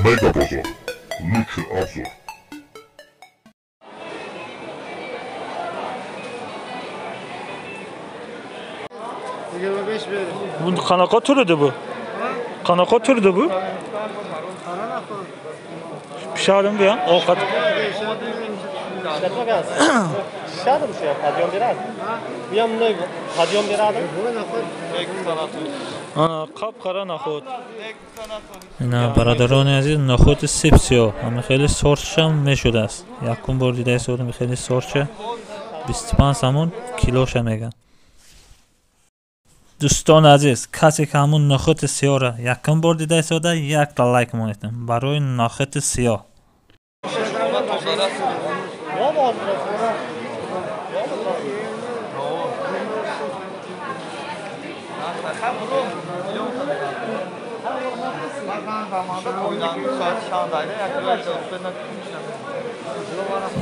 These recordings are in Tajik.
Мегабазар. Лучший обзор. Bu qanaqa turidi bu? Qanaqa turidi bu? Pishadimi bu ham? Ovqat. Pishadimi shu ham? Hadyon beradi. Bu ham bunday hadyon beradimi? Ana qap-qora noxud. Ина бародарони азиз, нохуди сиб сиёҳ. Ҳами хеле сортшам мешудааст. Якум бор дида истодам, хеле сортша 25 сомон килоша меган. Дӯстони азиз, касе ки ҳамун нохуди сиёҳро якум бор дида истода, якта лайк монед барои нохуди сиёҳ.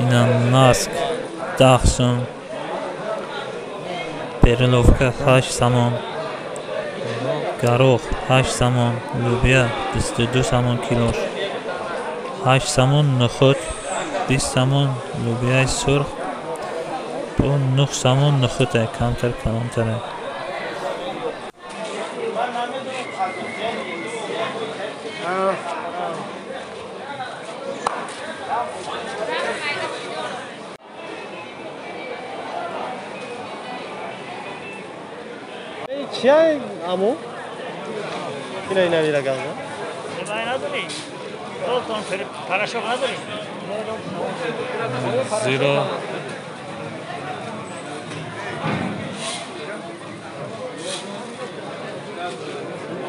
Ина маск 10 сум, переловка 8 сомон, горох 8 сомон, лубия 22 сомон килош, 8 сомон нухуд, 20 сомон лубияи сурх, бо 9 сомон нухуде, камтар калонтаре. Чия аму? Ина ина вира газа. Надорӣ. Парашок надорӣ. Зеро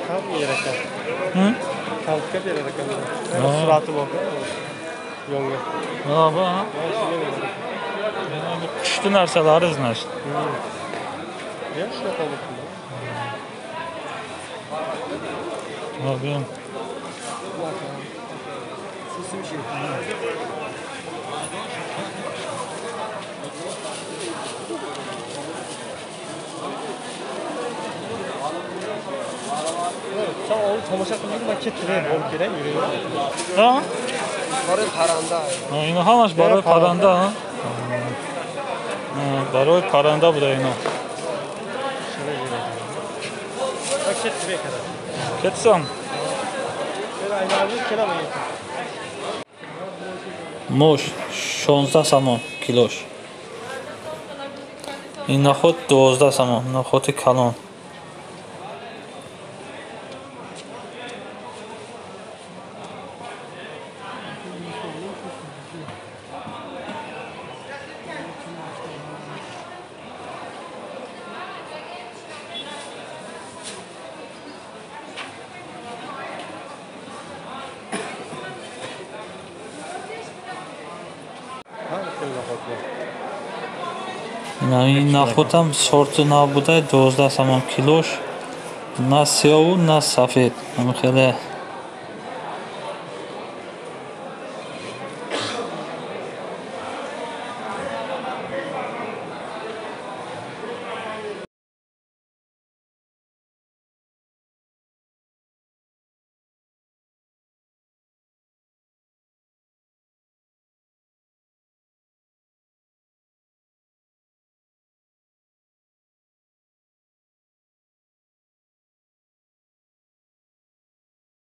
Кам мерака. Калка берака. Сурати бо. Yonga. Ha, bu ha. Bu qushni narsalari, значит. Ya shunaqa bo'ldi. Ha, bu ham. Sen onu tomosha qilib man ketdim, olib keling, yuring. Ha? Барои парранда. Ha, ина ҳамаш барои парранда, ha? Ha, барои парранда буда ино. Кетсам. Мош 16 сомон килош. Ин наход 12 сомон, находи калон. Ин нахудам сорти нав буда, 12 сомон килош, на сиёву на сафед. Ҳами хеле